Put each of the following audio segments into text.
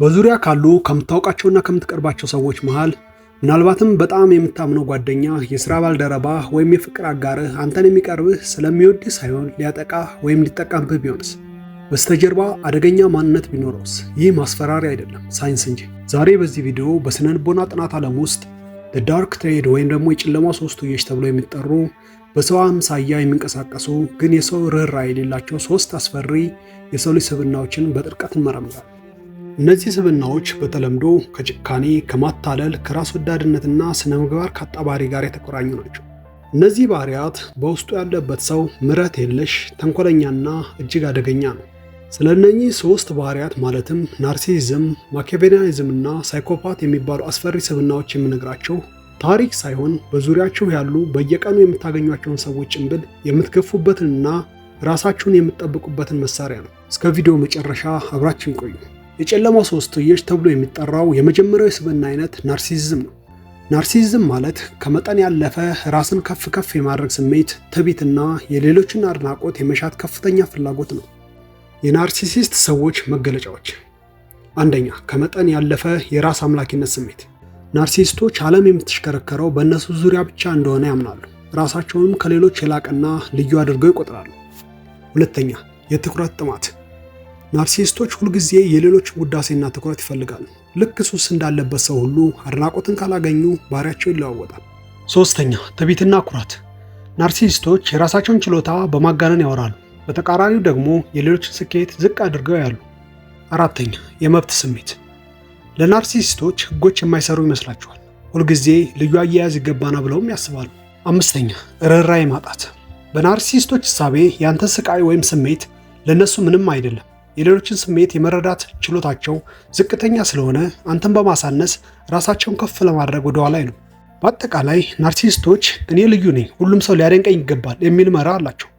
በዙሪያህ ካሉ ከምታውቃቸውና ከምትቀርባቸው ሰዎች መሃል ምናልባትም በጣም የምታምነው ጓደኛህ፣ የሥራ ባልደረባህ ወይም የፍቅር አጋርህ አንተን የሚቀርብህ ስለሚወድህ ሳይሆን ሊያጠቃህ ወይም ሊጠቀምብህ ቢሆንስ? በስተጀርባ አደገኛ ማንነት ቢኖረውስ? ይህ ማስፈራሪያ አይደለም፣ ሳይንስ እንጂ። ዛሬ በዚህ ቪዲዮ በስነ ልቦና ጥናት ዓለም ውስጥ dark triad ወይም ደግሞ የጨለማ ሶስትዮሽ ተብለው የሚጠሩ፣ በሰው አምሳያ የሚንቀሳቀሱ ግን የሰው ርኅራኄ የሌላቸው ሶስት አስፈሪ የሰው ልጅ ስብዕናዎችን በጥልቀት እንመረምራለን። እነዚህ ስብዕናዎች በተለምዶ ከጭካኔ፣ ከማታለል፣ ከራስ ወዳድነትና ስነ ምግባር ካጣ ባህሪ ጋር የተቆራኙ ናቸው። እነዚህ ባህሪያት በውስጡ ያለበት ሰው ምሕረት የለሽ፣ ተንኮለኛና እጅግ አደገኛ ነው። ስለ እነኚህ ሶስት ባህሪያት ማለትም narcissism፣ Machiavellianism እና psychopath የሚባሉ አስፈሪ ስብዕናዎች የምነግራችሁ ታሪክ ሳይሆን በዙሪያችሁ ያሉ በየቀኑ የምታገኟቸውን ሰዎች ጭንብል የምትገፉበትንና ራሳችሁን የምትጠብቁበትን መሳሪያ ነው። እስከ ቪዲዮ መጨረሻ አብራችሁን ቆዩ። የጨለማው ሶስትዮሽ ተብሎ የሚጠራው የመጀመሪያው የስብዕና አይነት narcissism ነው። Narcissism ማለት ከመጠን ያለፈ ራስን ከፍ ከፍ የማድረግ ስሜት፣ ትዕቢትና የሌሎችን አድናቆት የመሻት ከፍተኛ ፍላጎት ነው። የ narcissist ሰዎች መገለጫዎች፣ አንደኛ፣ ከመጠን ያለፈ የራስ አምላኪነት ስሜት። Narcissist ኦች ዓለም የምትሽከረከረው በእነሱ ዙሪያ ብቻ እንደሆነ ያምናሉ። ራሳቸውንም ከሌሎች የላቀና ልዩ አድርገው ይቆጥራሉ። ሁለተኛ፣ የትኩረት ጥማት። Narcissist ኦች ሁልጊዜ የሌሎችን ውዳሴና ትኩረት ይፈልጋሉ። ልክ ሱስ እንዳለበት ሰው ሁሉ አድናቆትን ካላገኙ ባህሪያቸው ይለዋወጣል። ሶስተኛ፣ ትዕቢትና ኩራት። Narcissist ኦች የራሳቸውን ችሎታ በማጋነን ያወራሉ። በተቃራኒው ደግሞ የሌሎችን ስኬት ዝቅ አድርገው ያያሉ። አራተኛ፣ የመብት ስሜት። ለ narcissist ኦች ሕጎች የማይሰሩ ይመስላቸዋል። ሁልጊዜ ልዩ አያያዝ ይገባናል ብለውም ያስባሉ። አምስተኛ፣ ርኅራኄ ማጣት። በ narcissist ኦች እሳቤ ያንተ ስቃይ ወይም ስሜት ለእነሱ ምንም አይደለም። የሌሎችን ስሜት የመረዳት ችሎታቸው ዝቅተኛ ስለሆነ አንተን በማሳነስ ራሳቸውን ከፍ ለማድረግ ወደኋላ አይሉም። በአጠቃላይ narcissist ኦች እኔ ልዩ ነኝ፣ ሁሉም ሰው ሊያደንቀኝ ይገባል የሚል መርህ አላቸው።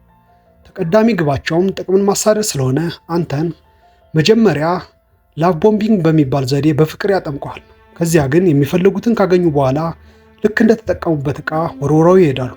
ተቀዳሚ ግባቸውም ጥቅምን ማሳደድ ስለሆነ አንተን መጀመሪያ love bombing በሚባል ዘዴ በፍቅር ያጠምቁሃል። ከዚያ ግን የሚፈልጉትን ካገኙ በኋላ ልክ እንደተጠቀሙበት ዕቃ ወርውረው ይሄዳሉ።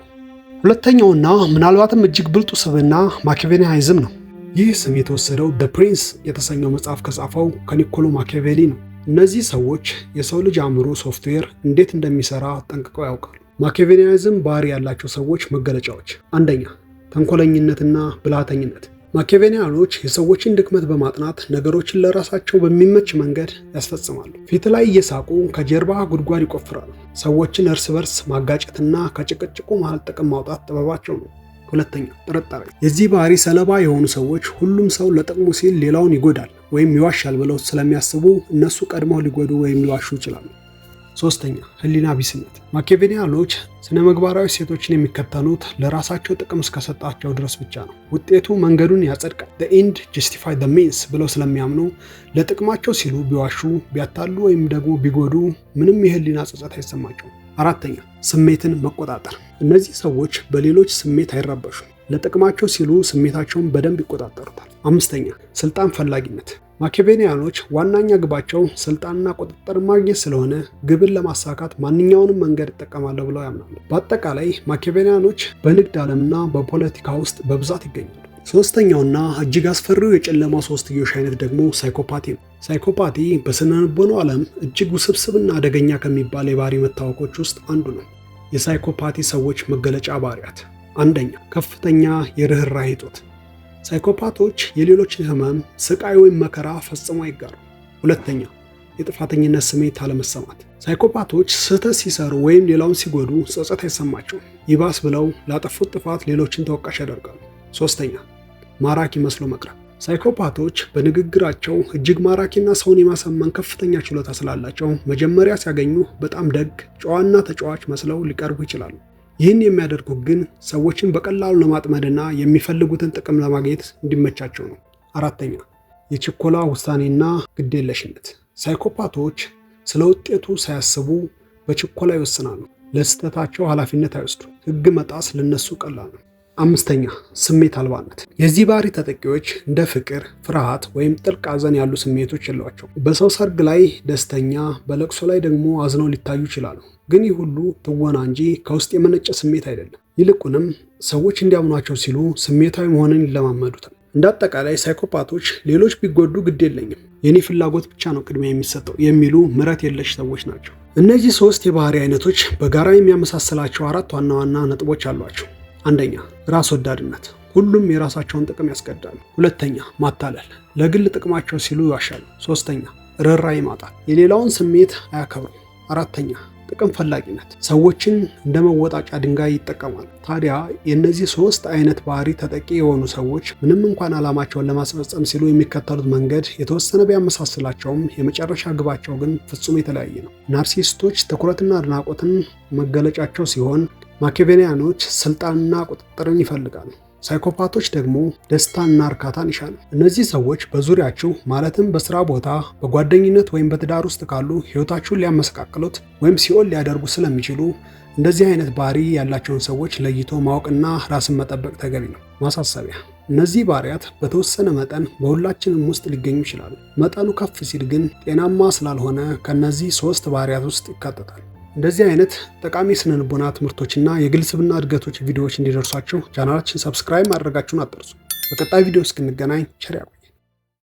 ሁለተኛውና ምናልባትም እጅግ ብልጡ ስብዕና Machiavellianism ነው። ይህ ስም የተወሰደው The Prince የተሰኘው መጽሐፍ ከጻፈው ከኒኮሎ ማኪያቬሊ ነው። እነዚህ ሰዎች የሰው ልጅ አእምሮ ሶፍትዌር እንዴት እንደሚሰራ ጠንቅቀው ያውቃሉ። Machiavellianism ባህሪ ያላቸው ሰዎች መገለጫዎች፣ አንደኛ፣ ተንኮለኝነትና ብልሃተኝነት። ማኪያቬሊያኖች የሰዎችን ድክመት በማጥናት ነገሮችን ለራሳቸው በሚመች መንገድ ያስፈጽማሉ። ፊት ላይ እየሳቁ ከጀርባ ጉድጓድ ይቆፍራሉ። ሰዎችን እርስ በርስ ማጋጨትና ከጭቅጭቁ መሃል ጥቅም ማውጣት ጥበባቸው ነው። ሁለተኛ፣ ጥርጣሬ። የዚህ ባህሪ ሰለባ የሆኑ ሰዎች ሁሉም ሰው ለጥቅሙ ሲል ሌላውን ይጎዳል ወይም ይዋሻል ብለው ስለሚያስቡ እነሱ ቀድመው ሊጎዱ ወይም ሊዋሹ ይችላሉ። ሶስተኛ፣ ህሊና ቢስነት። ማኪያቬሊያኖች ስነ ምግባራዊ እሴቶችን የሚከተሉት ለራሳቸው ጥቅም እስከሰጣቸው ድረስ ብቻ ነው። ውጤቱ መንገዱን ያጸድቃል፣ the end justify the means ብለው ስለሚያምኑ ለጥቅማቸው ሲሉ ቢዋሹ፣ ቢያታልሉ ወይም ደግሞ ቢጎዱ ምንም የህሊና ጸጸት አይሰማቸውም። አራተኛ፣ ስሜትን መቆጣጠር። እነዚህ ሰዎች በሌሎች ስሜት አይረበሹም። ለጥቅማቸው ሲሉ ስሜታቸውን በደንብ ይቆጣጠሩታል። አምስተኛ፣ ስልጣን ፈላጊነት። ማኪያቬሊያኖች ዋነኛ ግባቸው ስልጣንና ቁጥጥር ማግኘት ስለሆነ ግብን ለማሳካት ማንኛውንም መንገድ እጠቀማለሁ ብለው ያምናሉ። በአጠቃላይ ማኪያቬሊያኖች በንግድ ዓለምና በፖለቲካ ውስጥ በብዛት ይገኛሉ። ሶስተኛውና እጅግ አስፈሪው የጨለማ ሶስትዮሽ አይነት ደግሞ psychopathy ነው። Psychopathy በስነ ልቦናው ዓለም እጅግ ውስብስብና አደገኛ ከሚባል የባህሪ መታወኮች ውስጥ አንዱ ነው። የ psychopathy ሰዎች መገለጫ ባህሪያት፣ አንደኛ፣ ከፍተኛ የርኅራኄ እጦት። Psychopath ኦች የሌሎችን ህመም፣ ስቃይ ወይም መከራ ፈጽሞ አይጋሩም። ሁለተኛ፣ የጥፋተኝነት ስሜት አለመሰማት። Psychopath ኦች ስህተት ሲሰሩ ወይም ሌላውን ሲጎዱ ጸጸት አይሰማቸውም። ይባስ ብለው ላጠፉት ጥፋት ሌሎችን ተወቃሽ ያደርጋሉ። ሶስተኛ፣ ማራኪ መስሎ መቅረብ። Psychopath ኦች በንግግራቸው እጅግ ማራኪና ሰውን የማሳመን ከፍተኛ ችሎታ ስላላቸው መጀመሪያ ሲያገኙህ በጣም ደግ፣ ጨዋና ተጫዋች መስለው ሊቀርቡ ይችላሉ። ይህን የሚያደርጉት ግን ሰዎችን በቀላሉ ለማጥመድና የሚፈልጉትን ጥቅም ለማግኘት እንዲመቻቸው ነው። አራተኛ፣ የችኮላ ውሳኔና ግዴለሽነት። Psychopath ኦች ስለ ውጤቱ ሳያስቡ በችኮላ ይወስናሉ። ለስህተታቸው ኃላፊነት አይወስዱም። ሕግ መጣስ ለነሱ ቀላል ነው። አምስተኛ፣ ስሜት አልባነት። የዚህ ባህሪ ተጠቂዎች እንደ ፍቅር፣ ፍርሃት ወይም ጥልቅ ሐዘን ያሉ ስሜቶች የሏቸውም። በሰው ሰርግ ላይ ደስተኛ፣ በለቅሶ ላይ ደግሞ አዝነው ሊታዩ ይችላሉ። ግን ይህ ሁሉ ትወና እንጂ ከውስጥ የመነጨ ስሜት አይደለም። ይልቁንም ሰዎች እንዲያምኗቸው ሲሉ ስሜታዊ መሆንን ይለማመዱታል። እንደ አጠቃላይ ሳይኮፓቶች ሌሎች ቢጎዱ ግድ የለኝም፣ የኔ ፍላጎት ብቻ ነው ቅድሚያ የሚሰጠው የሚሉ ምሕረት የለሽ ሰዎች ናቸው። እነዚህ ሶስት የባህሪ አይነቶች በጋራ የሚያመሳስላቸው አራት ዋና ዋና ነጥቦች አሏቸው። አንደኛ፣ ራስ ወዳድነት። ሁሉም የራሳቸውን ጥቅም ያስቀድማሉ። ሁለተኛ፣ ማታለል። ለግል ጥቅማቸው ሲሉ ይዋሻሉ። ሶስተኛ፣ ርኅራኄ ማጣት። የሌላውን ስሜት አያከብሩም። አራተኛ፣ ጥቅም ፈላጊነት። ሰዎችን እንደ መወጣጫ ድንጋይ ይጠቀማሉ። ታዲያ የእነዚህ ሶስት አይነት ባህሪ ተጠቂ የሆኑ ሰዎች ምንም እንኳን ዓላማቸውን ለማስፈጸም ሲሉ የሚከተሉት መንገድ የተወሰነ ቢያመሳስላቸውም የመጨረሻ ግባቸው ግን ፍጹም የተለያየ ነው። ናርሲስቶች ትኩረትና አድናቆትን መገለጫቸው ሲሆን፣ ማኪያቬሊያኖች ስልጣንና ቁጥጥርን ይፈልጋሉ። ሳይኮፓቶች ደግሞ ደስታና እርካታን ይሻሉ። እነዚህ ሰዎች በዙሪያችሁ ማለትም በስራ ቦታ፣ በጓደኝነት ወይም በትዳር ውስጥ ካሉ ሕይወታችሁን ሊያመሰቃቅሉት ወይም ሲኦል ሊያደርጉ ስለሚችሉ እንደዚህ አይነት ባህሪ ያላቸውን ሰዎች ለይቶ ማወቅና ራስን መጠበቅ ተገቢ ነው። ማሳሰቢያ፣ እነዚህ ባህሪያት በተወሰነ መጠን በሁላችንም ውስጥ ሊገኙ ይችላሉ። መጠኑ ከፍ ሲል ግን ጤናማ ስላልሆነ ከነዚህ ሶስት ባህሪያት ውስጥ ይካተታል። እንደዚህ አይነት ጠቃሚ ስነልቦና ትምህርቶችና የግል ስብዕና እድገቶች ቪዲዮዎች እንዲደርሷችሁ ቻናላችን subscribe ማድረጋችሁን አትርሱ። በቀጣይ ቪዲዮ እስክንገናኝ ቸር ያቆየን።